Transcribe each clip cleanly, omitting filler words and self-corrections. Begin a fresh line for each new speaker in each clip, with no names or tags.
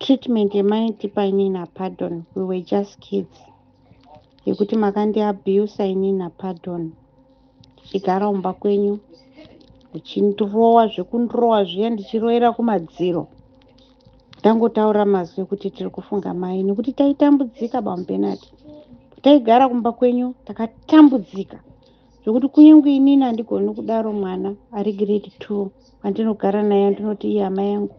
Treatment yemaitipa inini naPardon, we were just kids, yekuti makandiabusa inini naPardon tichigara kumba kwenyu, muchindirowa zvekundirowa zviya ndichiroera kumadziro. Ndangotaura mazwi ekuti tiri kufunga mai nekuti taitambudzika bamuBernard. Taigara kumba kwenyu takatambudzika zvekuti kunyange inini handigoni kudaro mwana ari grade 2 andinogara naye andinoti iye hama yangu.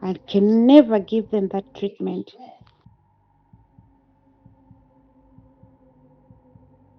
I can never give them that treatment.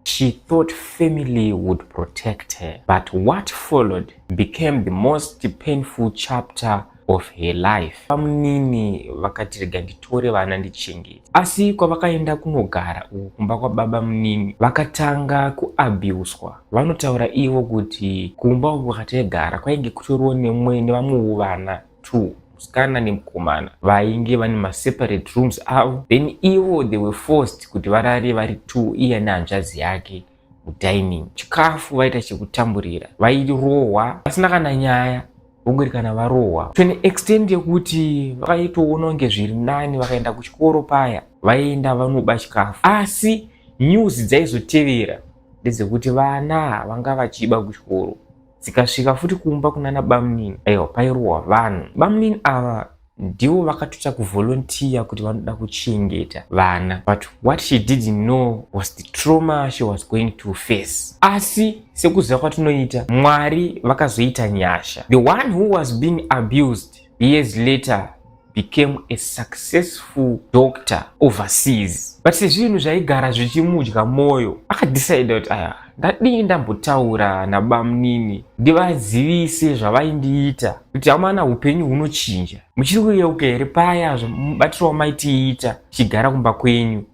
She thought family would protect her, but what followed became the most painful chapter of her life. Bamunini vakati rega nditore vana ndichengete, asi kwavakaenda kunogara uku kumba kwababa munini vakatanga kuabhuswa. Vanotaura ivo kuti kumba uku kwakataigara kwainge kutoriwo nemwe nevamwewo vana two, musikana nemukomana, vainge vane maseparate rooms avo. Then ivo they were forced kuti varare vari two, iye nehanzvadzi yake mudining. Chikafu vaita chekutamburira, vairohwa vasina kana nyaya, vongori kana varohwa to an extent yekuti vakaitoona kunge zviri nani vakaenda kuchikoro paya vaienda vanoba chikafu. Asi news dzaizotevera ndedzekuti vana vanga vachiba kuchikoro, dzikasvika futi kumba kunana bamunini, aiwa, pairohwa vanhu. Bamunini ava ndivo vakatoita kuvolunteer kuti vanoda kuchengeta vana, but what she didn't know was the trauma she was going to face. Asi sekuziva kwatinoita Mwari vakazoita nyasha. The one who was being abused years later became a successful doctor overseas, but sezvinhu zvaigara zvichimudya mwoyo, akadecide kuti aya, ndadii ndambotaura nabamunini ndivazivise zvavaindiita, kuti amana, upenyu hunochinja. Muchiri kuyeuka here paya mubatiro wamaitiita tichigara kumba kwenyu?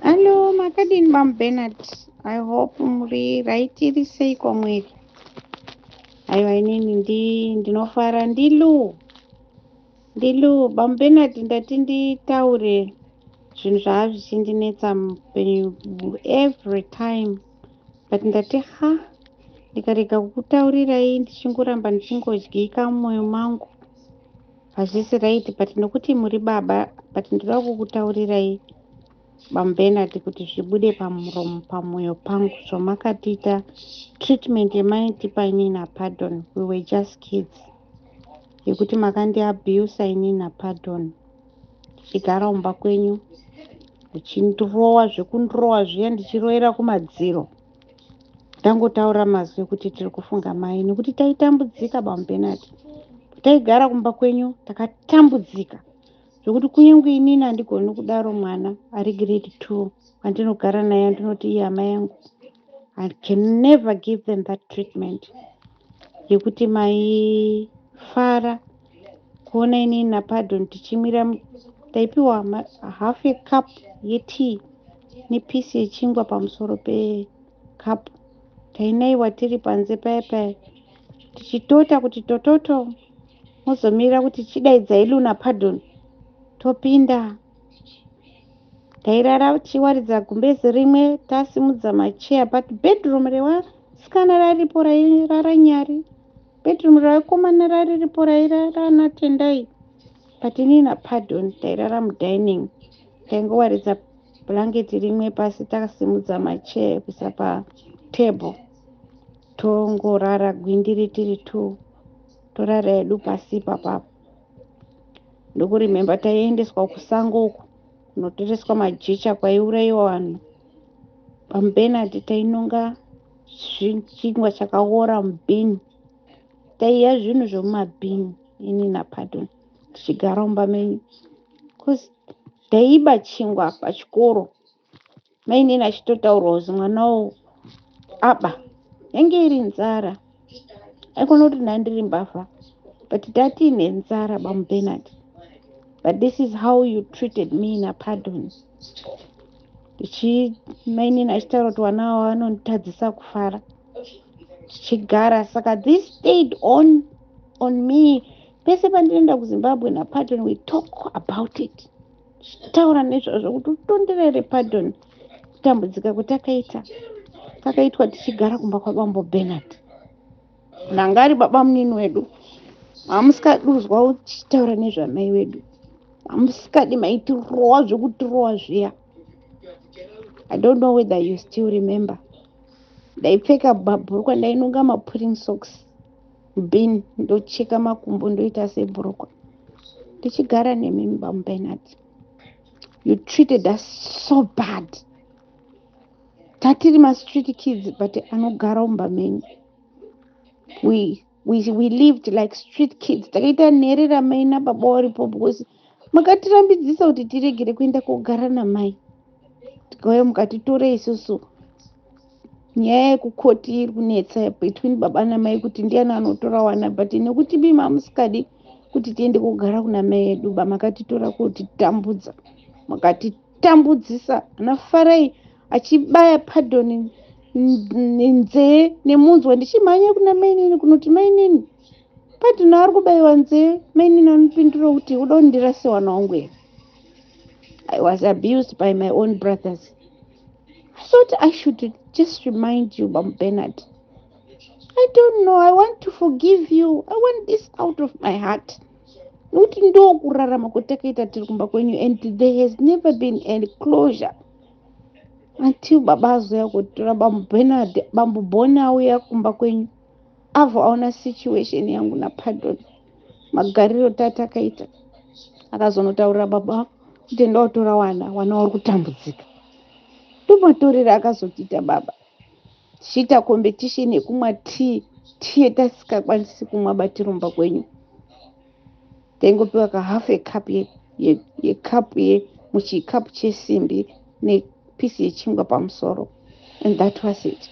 Hallo, makadini bamuBernard? I hope muri right. Iri sei kwamwiri? Aiwa, inini ndinofara. Ndilu, ndilu bamuBernard. Ndati nditaure zvinhu zvava zvichindinetsa muupenyu every time, but ndati ha, ndikarega kukutaurirai ndichingoramba ndichingodyika mumwoyo mangu, hazvisi right. But nokuti muri baba, but ndoda kukutaurirai bamuBernard kuti zvibude pamuromo pamwoyo pangu zvamakatiita, treatment yemaitipa inini naPardon, we were just kids, yekuti makandiabusa inini naPardon tichigara kumba kwenyu, muchindirowa zvekundirowa zviya ndichiroera kumadziro. Ndangotaura mazwi ekuti tiri kufunga mai nekuti taitambudzika bamuBernard. Taigara kumba kwenyu takatambudzika zvekuti kunyange inini handigoni kudaro mwana ari grade 2 andinogara naye andinoti iye hama yangu. I can never give them that treatment yekuti maifara kuona inini naPardon tichimwira. Taipiwa half a cup yetea nepiece yechingwa pamusoro pekapu. Tainaiwa tiri panze paya paya tichitota kuti tototo, mozomira kuti chidaidzai Luna, Pardon, topinda. Tairara tichiwaridza gumbezi rimwe, tasimudza macheya, but bedroom revasikana raripo rairara Nyari, bedroom revakomana rariripo rairara naTendai, but inini naPardon tairara mudining. Taingowaridza bhurangeti rimwe pasi, takasimudza macheya kuisa patable, tongorara gwindiri tiri two, torara hedu pasi ipapapo. Ndokuremember taiendeswa kusango uku kunotoreswa majecha kwaiurayiwa vanhu. PamuBernard, tainonga chingwa chakaora mubhini, taiya zvinhu zvomumabhini ini naPardon tichigara mumba menyu, because taiba chingwa pachikoro, mainini achitotaurwa kuzi mwana uwu aba. Yange iri nzara, aikona kuti ndandiri mbavha, but tatiine nzara bamuBernard. But this is how you treated me naPardon. Mainini achitaura kuti vana ava vanonditadzisa kufara tichigara. Saka this stayed on me. Pese pandinoenda kuZimbabwe naPardon, we talk about it, tichitaura nezvazvo kuti utonderere Pardon kutambudzika kwatakaita, takaitwa tichigara kumba kwabambo Bernard nanga ari baba munini wedu. Hamusikaduzwa uchitaura nezvamai wedu. Hamusikadi maitirowa zvekutirowa zviya. I don't know whether you still remember. Ndaipfeka mabhurukwa, ndainonga mapulling socks bin, ndocheka makumbo ndoita sebhurukwa, ndichigara nemi baMuBernard. You treated us so bad. Tatiri mastreet kids, but anogara mumba menyu. We lived like street kids. Takaita nherera mai nababa waripo, because makatirambidzisa kuti tiregere kuenda kogara namai. Tikauya mukatitora isusu. Nyaya yekukoti iri kunetsa between baba namai kuti ndiani anotora wana, but nekuti bima musikadi kuti tiende kogara kuna mai edu, ba makatitora kotitambudza, makatitambudzisa. Ana Farai achibaya Pardon nzee nemunzwa, ndichimhanya kuna mainini kunoti, "Mainini, Pardon ari kubayiwa nzee." Mainini anopindura kuti, "Uda kundirase wana wangu here?" I was abused by my own brothers. I thought I should just remind you, Bam Bernard. I don't know. I want to forgive you. I want this out of my heart. Nokuti ndokurarama kwatakaita tiri kumba kwenyu, and there has never been any closure until baba azoya kutora bambo Bernard. Bambo Bona auya kumba kwenyu, abva aona situation yangu naPardon, magariro tatakaita, akazonotaurira baba kuti, "Ndaotora wana, wana uri kutambudzika." Ndomatorero akazotiita baba, tichiita competition yekumwa tea, tea yatasikakwanisi kumwa batirumba kwenyu. Taingopiwa kahalf ecup yekapu muchikapu chesimbi nepisi yechingwa pamusoro, and that was it.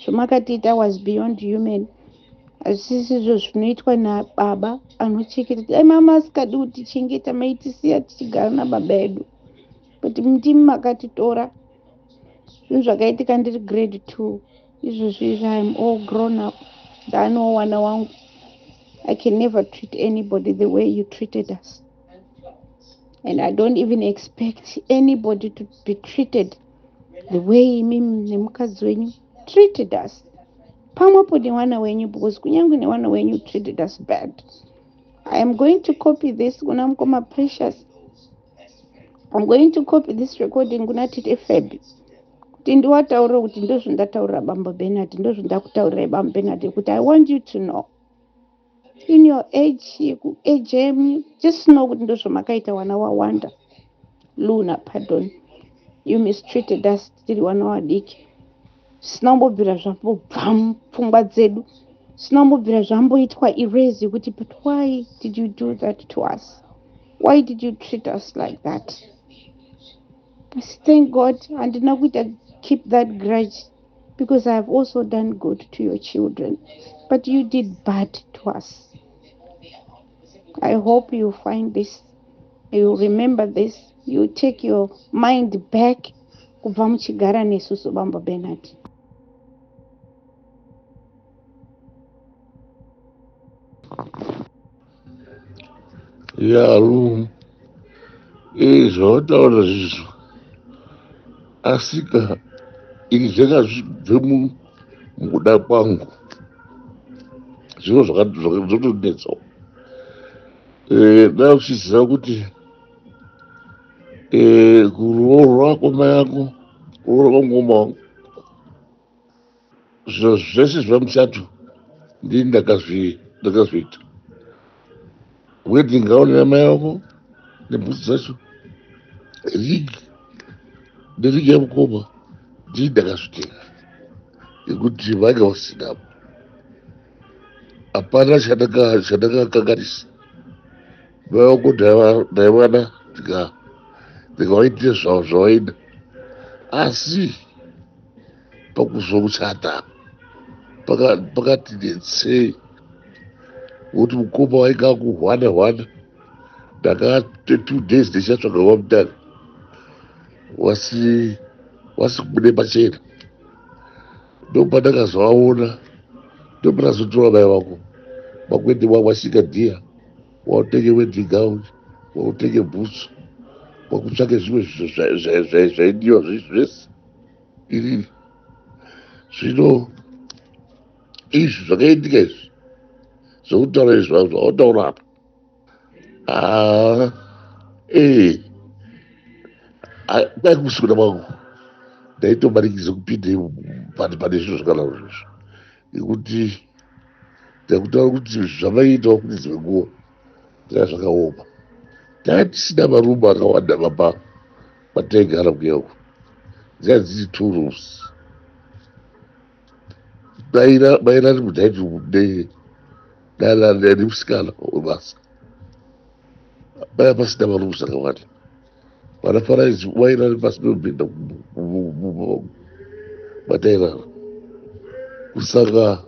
Zvamakatiita was beyond human. Hazvisisizvo zvinoitwa nababa anochengeta. Dai mama asikadi kutichengeta, maitisiya tichigara nababa edu, but ndimi makatitora. Zvinhu zvakaitika ndiri grade 2. Izvozvi izvi I'm all grown up, ndanewo wana wangu. I can never treat anybody the way you treated us, and I don't even expect anybody to be treated the way imimi nemukadzi wenyu treated us, pamwepo newana wenyu, because kunyange newana wenyu treated us bad. I am going to copy this kuna mukoma Precious. I'm going to copy this recording kuna Tite Febi kuti ndiwataurire kuti ndozvandataurira bambo Bernard, ndozvandakutaurirai bambo Bernard, kuti I want you to know in your age, yekuage yemu, just know kuti ndozvamakaita wana wawanda Luna, Pardon. You mistreated us tiri wana wadiki. Zvisina kumbobvira zvambobva mupfungwa dzedu, zvisina kumbobvira zvamboitwa erase yekuti, but why did you do that to us? Why did you treat us like that? Asi thank God handina kuita keep that grudge, because I have also done good to your children, but you did bad to us. I hope you find this, you remember this, you take your mind back kubva muchigara nesusu, bambo Bernard.
Yaru zvawataura zvizvo, asika ini zvanga zvibve mukuda kwangu, zviro zvakazotonetsawo. Dai uchiziva kuti kuroorwa kwamai ako, kuroorwa kwamukoma wangu, zviro zvese zvamuchato ndini ndakazviita. Wedding gown yamai ako nebhutsu dzacho, ring nering yamukoma, ndini ndakazvitenga nekuti vanga vasinapo. Hapana chandakakanganisa. Mai vako ndaivada, ndikavaitira zvavaida, asi pakuzokuchata pakati netsei kuti mukoma wainge akuhwana hwana. Ndakate 2 days ndichatsvaga wamutare, wasi wasi kubude pachena. Ndopandakazovaona, ndopanazotora mai vako makwende wasvika dhiya, wautenge wedding gown, wautenge bhutsu, wakutsvake zvimwe zvinhu zvaidiwa zvese inini. Zvino izvi zvakaitika izvi zvekutaura izvi zvawataura apa. Haa, ee, dai kusikuda kwangu ndaitomanikidzwa kupinda pane zvinhu zvakadaro izvozvo, nekuti ndakutaura kuti zvavaiitawo kune dzimwe nguva zvaiva zvakaoma. Tanga tisina marumu akawanda pamba pataigara kuya uku, dzaiva dziri two rooms. Mairari mudining room nemusikana webasa. Paiva pasina marooms akawanda. Vana Farai vairara pasi pemubhedha matairara. Saka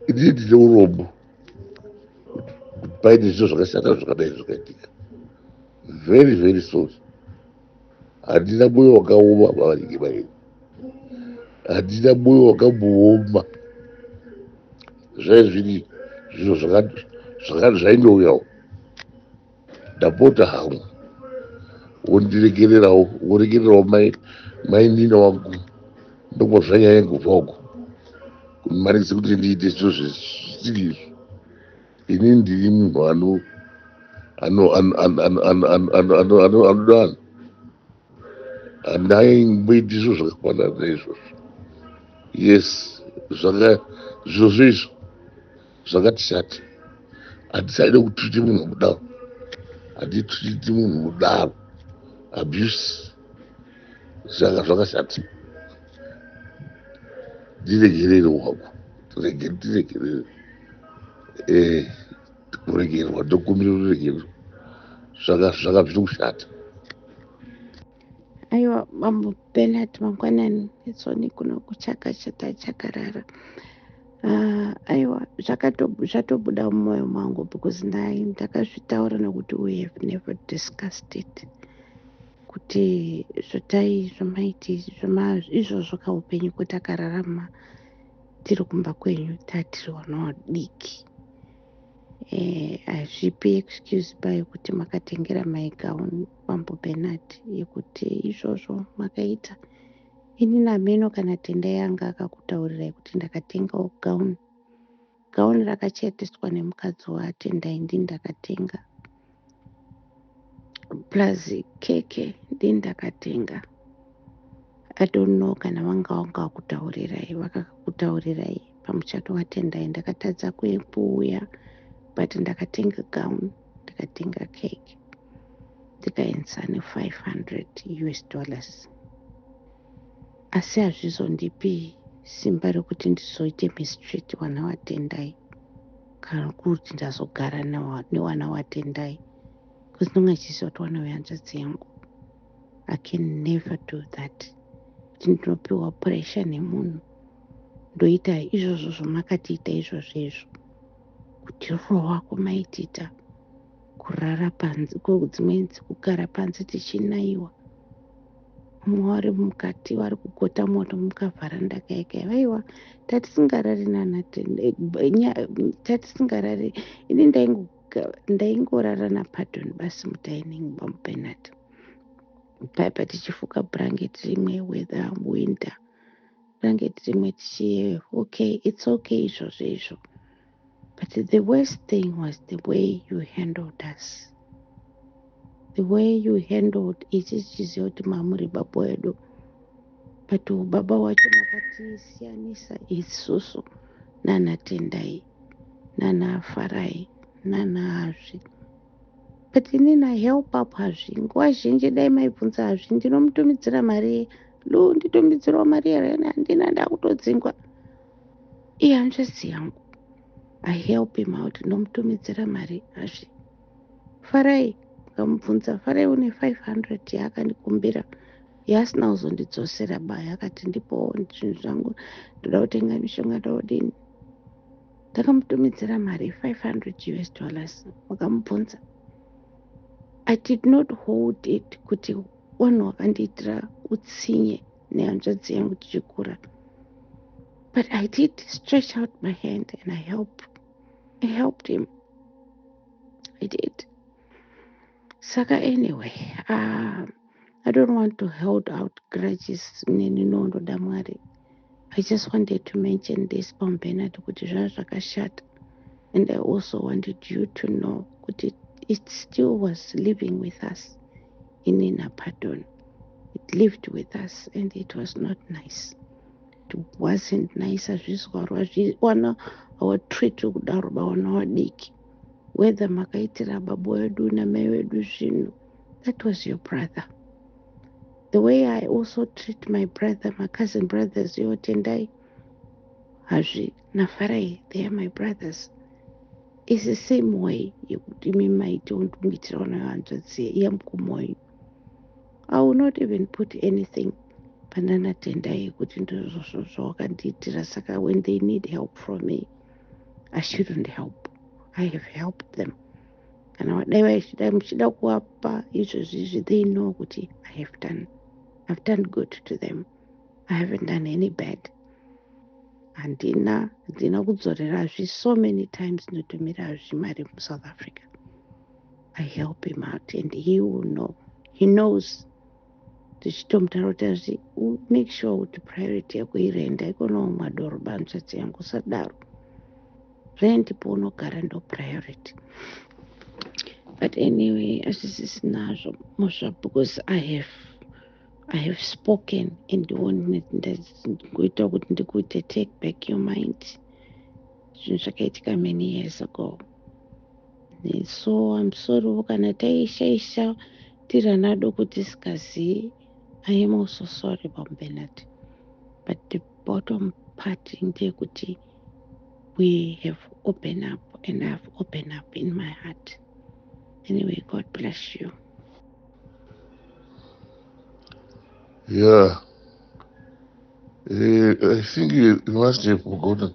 inini ndine urombo kuti paine zviro zvakashata zvakadai zvakaitika. Very very sorry. Handina mwoyo wakaoma mavanenge mairi. Handina mwoyo wakambooma. Zvaive zviri zviro zvaindouyawo. Ndapota hangu wondiregererawo, woregererawo mainini wangu, ndokubva zvanyanya kubva uko kundimanikidza kuti ndiite zviro zvisiri izvo. Inini ndiri munhu anoda vanhu, handaimboiti zviro zvakafanana naizvozvo. Yes, zvirozvo izvo zvakatishata. Handisaida kutreat munhu kudaro, handitreat munhu kudaro. Abuse zvanga zvakashata. Ndiregerere wako, ndiregerere. Kuregererwa, ndokumbira ruregerero. Zvanga zviri kushata.
Aiwa, Mambo Bernard, mangwanani etsoni kuno kuchakachata chakarara. Aiwa, zvatobuda mumwoyo mangu because ndakazvitaura nekuti we have never discussed it, kuti zvotai zvomaiti izvozvo kaupenyu kwetakararama tiri kumba kwenyu tatiri vana vadiki. Hazvipi excuse ba yekuti makatengera mai gown, Mambo Bernard, yekuti izvozvo makaita. Inini hameno kana Tendai anga akakutaurirai kuti ndakatengawo gown. Gown rakacheteswa nemukadzi waTendai, ndini ndakatenga, plus keke ndini ndakatenga. I don't know kana vanga vakutaurirai, vakakutaurirai pamuchato waTendai. Ndakatadza kuuya, but ndakatenga gown, ndikatenga cake, ndikaendesa ne500 US dollars. Asi hazvizondipi simba rekuti ndizoite mistreat wana waTendai kana kuti ndazogara newana waTendai, because ndinonga ndichiziva kuti wana wehanzvadzi yangu. I can never do that, kuti ndinopiwa pressure nemunhu ndoita izvozvo zvamakatiita izvozvo izvo, kuti rohwa kwamaitiita, kurara panze, dzimweni kugara panze tichinayiwa, vamwe vari mukati vari kugota moto mukavharanda kaikai. Vaiwa, tatisingarari nana, tatisingarari. Ini ndaingorara naPardon basi mudining, bamuBernard, paipa tichifuka bhurangeti rimwe, whether winter, bhurangeti rimwe tichi. Okay, it's okay izvozvo izvo, but the worst thing was the way you handled us, the way you handled ichi tichiziva kuti mamuri baba wedu, but ubaba wacho makatisiyanisa isusu nanaTendai, nanaFarai, nanaHazvi. But inini I help up Hazvi nguva zhinji. Dai maibvunza Hazvi, ndinomutumidzira mari. Lu, nditumidzirawo mari here? Handina, ndakutodzingwa. Iye hanzvadzi yangu, I help him out, ndomutumidzira mari Hazvi. Farai, ngamubvunza Farai, une 500 yaakandikumbira yaasina kuzondidzosera ba. Akati ndipowo zvinhu zvangu, ndoda kutenga mishonga, ndodini. Ndakamutumidzira mari 500 US dollars, makamubvunza. I did not hold it kuti vanhu vakandiitira utsinye nehanzvadzi yangu tichikura, but I did stretch out my hand and I helped him, I did. Saka anyway, I don't want to hold out grudges neni nondoda Mwari. I just wanted to mention this, pamuBernard, kuti zvava zvakashata. And I also wanted you to know kuti it still was living with us ini naPardon. It lived with us and it was not nice. It wasn't nice. Hazvizwarwa wana hawatreat kudaro bawana wadiki. Whether makaitira baba wedu namai vedu zvinhu, that was your brother. The way I also treat my brother, my cousin brothers, yo Tendai, Hazvi, naFarai, they are my brothers. It's the same way yekuti imi maiti undimitira vana vehanzvadzi yamukoma wenyu. I will not even put anything panana Tendai yekuti ndizvozvo zvawakandiitira. Saka when they need help from me, I shouldn't help. I have helped them. Kana vadai vachida muchida kuvapa izvozvi izvi, they know kuti I've done good to them. I haven't done any bad. Handina kudzorera hazvi. So many times ndinotumira hazvi mari muSouth Africa. I help him out and he will know. He knows. Tichitomutaura kuti hazvi, make sure kuti priority yako irent. Haikonawo madhorobha, hanzvadzi yangu, usadaro. Rent paunogara ndo priority. But anyway, hazvisisinazvo mhosva because I have spoken and ndikuita kuti ndikuite take back your mind. Zvinhu zvakaitika many years ago. So I'm sorry kana taishaisha tiri ana adoko tisingazivi. I am also sorry, Bambenard. But the bottom part ndeyekuti we have opened up and I've opened up in my heart. Anyway, God bless you.
Yeah. I think you must have forgotten.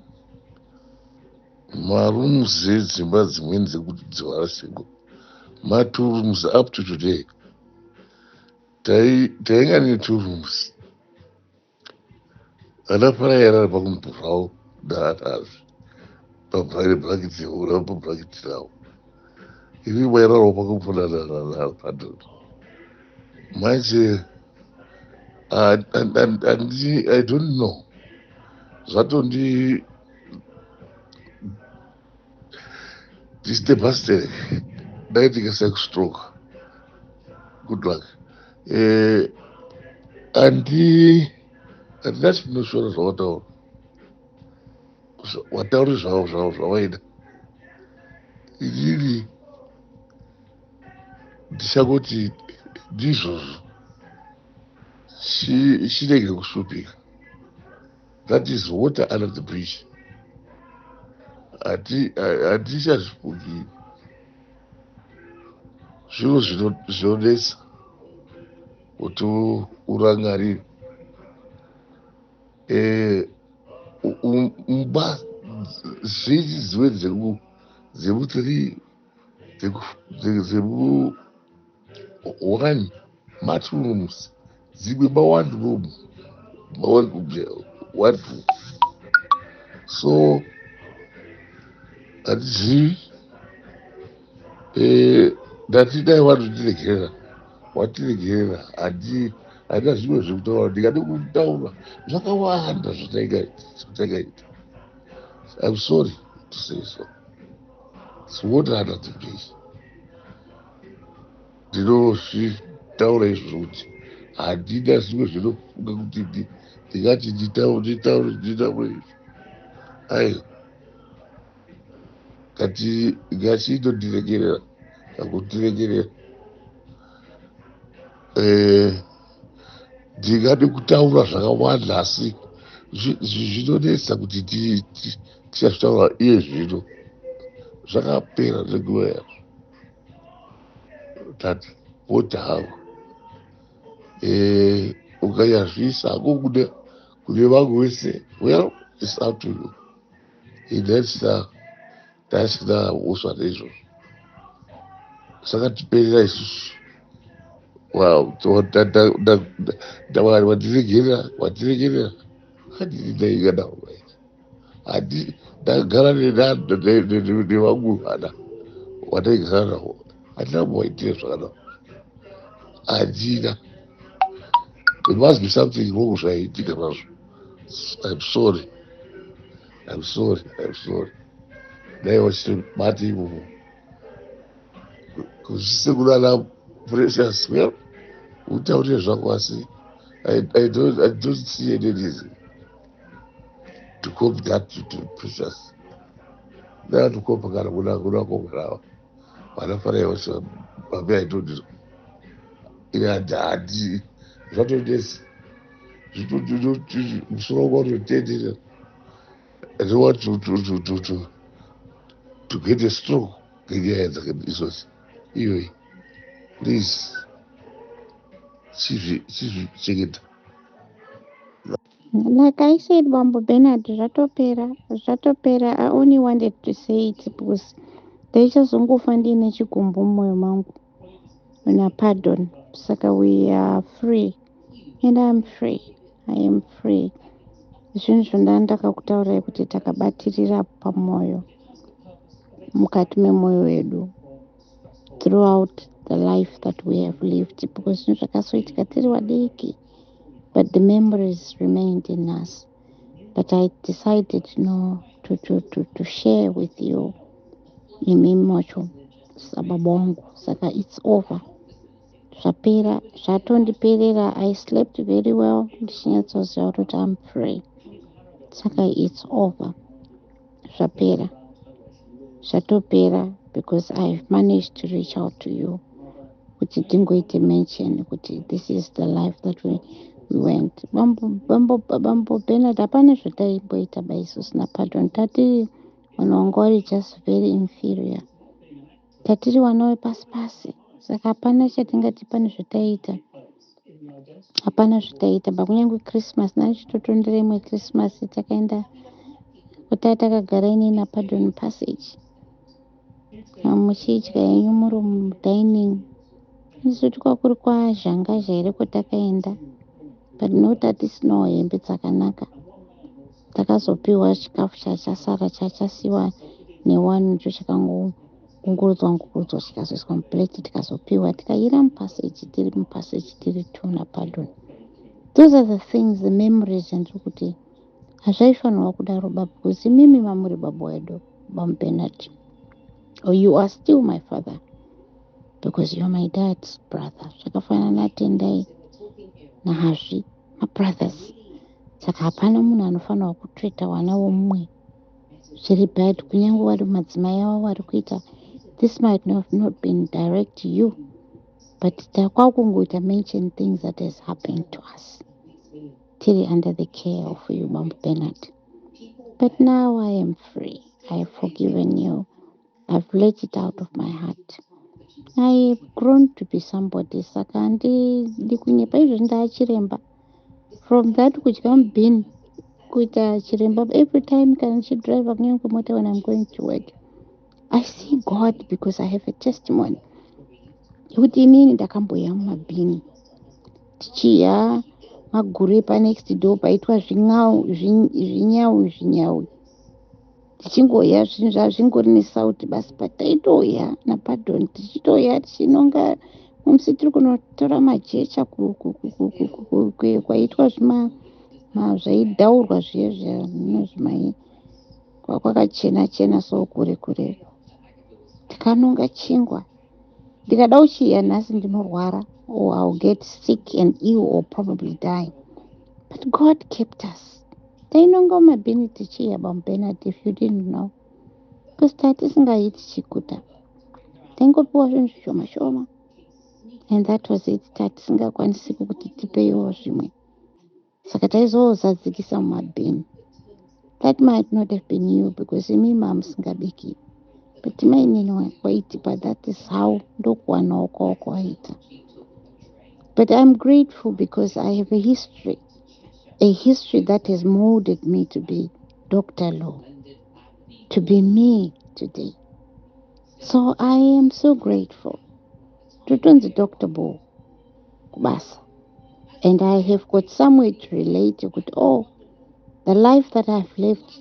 Marooms edzimba dzimweni dzekuti dzivarasikwa ma-two rooms up to today. Tainga ne-two rooms. Ana Farai arara pakumubvurawo naanazve pabhakiti pabhakiti ravo. Ini wairarawo pakumufuna naPardon. Manje I don't know. Zvatondi disturbaster dai ndikaisa stroke. Good luck. Andi handina chinoshora zvawataura. Watauri zvavo zvavo zvavaida. Inini ndichangoti ndizvozvo chirege kushupika. That is water under the bridge. Handichazvifungi. Zviro zvinonetsa kuti urangarire. Mba zhinji dzimwe dzemu-three, dzemu-one ma-two rooms, dzimwe ma-one room, ma-one room, one room. So handizivi. Ndati dai watotiregerera, watiregerera. Handina zvimwe zvekutaura. Ndingade kutaura zvakawanda zvatakaita. I'm sorry to say so. It's water under the bridge. Ndinozvitaura izvozvo kuti handina zvimwe zvinofunga kuti ndingati nditaure nditaure izvo. Aiwa, ngachindondiregerera kakutiregerera. Ndingade kutaura zvakawanda asi zvinonetsa kuti tichazvitaura iye zvino. Zvakapera nenguva yazvo. Tati voti havo ukanyazviisa hako kune vamwe vese, well, it's up to you. Indaisina ndasina hosva neizvozvo. Zvakatiperera isusu. Watiregerera, watiregerera. Handidi ndainga handi ndagara nevamwe vana wandaigara navo, handina kumbovaitira zvakanaka. Handina. There must be something wrong zvaiitika nazvo. I'm sorry, I'm sorry, I'm sorry. Dai wachitobata imomo kuzvisekurana. Precious, well, utaurire zvako, asi I don't see any reason to copy that to Precious. Dai atokopa kana kuna kopa vanafanira vacho mame. I don't know. Ine handi zvatondesi, musoro wangu watotenderera. I don't want to get a stroke ngenyaya idzozi iyoyi. Please, chizvichengeta.
Like I said, Bambo Bernard, zvatopera, zvatopera. I only wanted to say it because ndaichazongofa ndiine chigumbu mumwoyo mangu napardon. Saka we are free and I'm free, I am free. Zvinhu zvondaa ndakakutaurai kuti takabatirira pamwoyo, mukati memwoyo wedu throughout the life that we have lived, because zvinhu zvakazoitika tiri vadiki, but the memories remained in us. But I decided, no, to share with you imi macho sababa wangu. Saka it's over, zvapera, zvatondiperera. I slept very well ndichinyatsoziva kuti I'm free. Saka it's over, zvapera, zvatopera, because I've managed to reach out to you kuti tingoite mention kuti this is the life that we went. Bambo Bernard, hapana zvataimboita ba isusu napardon. Tatiri vanhu vanga vari just very inferior, tatiri vana vepasi pasi. Saka hapana chatingati pane zvataiita, hapana zvataita ba. Kunyange Christmas nanichitotondera imwe Christmas takaenda kutai, takagara ini napardon passage, muchidya henyu muri mudining. Isoti kwakuri kwazhangazha here kwatakaenda, but not hatisinawo hembe dzakanaka. Takazopiwa chikafu chachasara, chachasiwa newanhu, icho chakangoungurudzwa ungurudzwa chikazoiswa muplate, tikazopiwa, tikayira mupassage, tiri mupassage tiri two napardon. Those are the things, the memories andiri kuti hazvaifanirwa kudaro ba, because imimi mamuri baba wedu, bamuBernard, or you are still my father because you're my dad's brother. Zvakafanana natendai nahazvi, mabrothers. Saka hapana munhu anofanirwa kutreata vana vomumwe zviri bad, kunyange vari madzimai avo vari kuita. This might not been direct to you, but takwakungoita mention things that has happened to us tiri under the care of you, Bambo Bernard. But now I am free. I have forgiven you. I've let it out of my heart. I've grown to be somebody. Saka handidi kunyepa, izvozvi ndaachiremba. From that kudya mubin kuita chiremba, every time kana ndichidriva kunyange mota when I'm going to work, I see God, because I have a testimony yekuti inini ndakamboya mumabhini tichiya maguru epanext door paitwa zvinyau zvinyawi, tichingoya zvinhu zvazvingori nesauti basi, pataitoya napardon, tichitoya tichinonga mumusi, tiri kunotora majecha kwaitwa zvaidhaurwa zviye zvinozvimai, kwakachena chena so kure kure, tikanonga chingwa. Ndikada kuchiya nhasi ndinorwara or I'll get sick and ill or probably die, but God kept us. Tainonga mumabhini tichiya, bamuBernard, if you didn't know, because tatisingayi tichiguta, taingopiwa zvinhu zvishoma shoma and that was it. Tatisingakwanisi kuti tipeiwo zvimwe, saka taizozadzikisa mumabhini. That might not have been you because imimi hamusingabiki, but mainini waitipa. That is how ndokuwanawo kwavo kwawaita. But I'm grateful because I have a history, a history that has molded me to be Dr. Law, to be me today. So I am so grateful. Totonzi Dr. Bo kubasa, and I have got somewhere to relate kuti, oh, the life that I've lived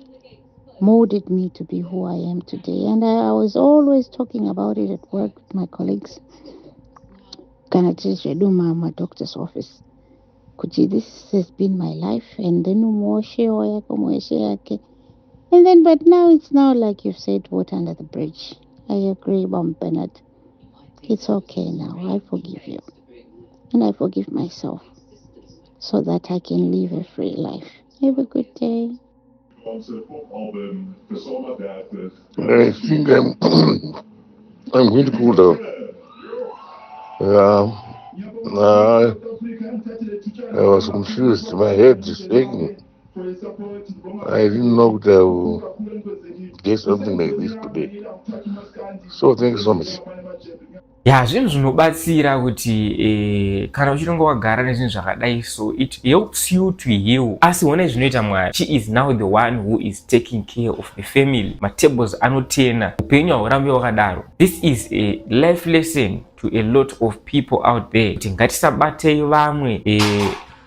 molded me to be who I am today. And I was always talking about it at work with my colleagues kana tiri zvedu madoctor's office kuti this has been my life. And then umwe woshewa yake, umwe weshe yake. And then, but now it's now like you've said, water under the bridge. I agree, Mom Bernard. It's okay now. I forgive you. And I forgive myself so that I can live a free life. Have a good day.
I think I'm going to cool down. Yeah. I was confused. My head is aching. I didn't know that I would get something like this today. So thank you so much.
Ya, zvinhu zvinobatsira kuti kana uchinonge wagara nezvinhu zvakadai, so it helps you to heal. Asi honai zvinoita Mwari. She is now the one who is taking care of the family. Matables anotena, upenyu haurambi wakadaro. This is a life lesson to a lot of people out there, kuti ngatisabatei vamwe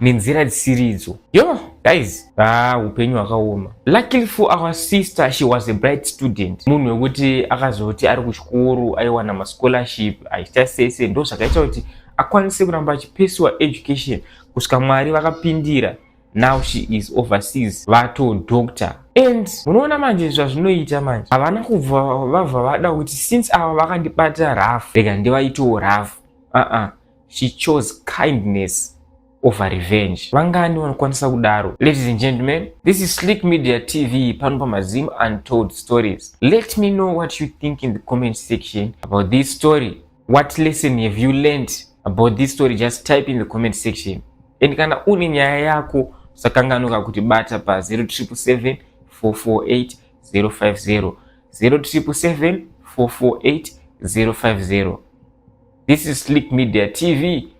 nenzira dzisiridzo. Yo guys, ah, upenyu hwakaoma. Luckily for our sister, she was a bright student, munhu wekuti akazoti ari kuchikoro aiwana mascholarship, achiita sese. Ndo zvakaita kuti akwanise kuramba achipursue education kusvika Mwari vakapindira. Now she is overseas, vato doctor. And munoona manje zvazvinoita manje, havana kubva vabva vada kuti since ava vakandibata rough, rega ndivaitewo rough. Uh-uh. She chose kindness over revenge. Vangani vanokwanisa kudaro? Ladies and gentlemen, this is Slick Media TV, pano paMazim Untold Stories. Let me know what you think in the comment section about this story. What lesson have you learned about this story? Just type in the comment section. And kana une nyaya yako, usakanganuka kuti bata pa 0777 448 050, 0777 448 050. This is Slick Media TV.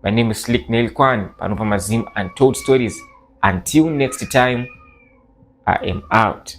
My name is Slick Nail Kwan, pano paMazim Untold Stories. Until next time, I am out.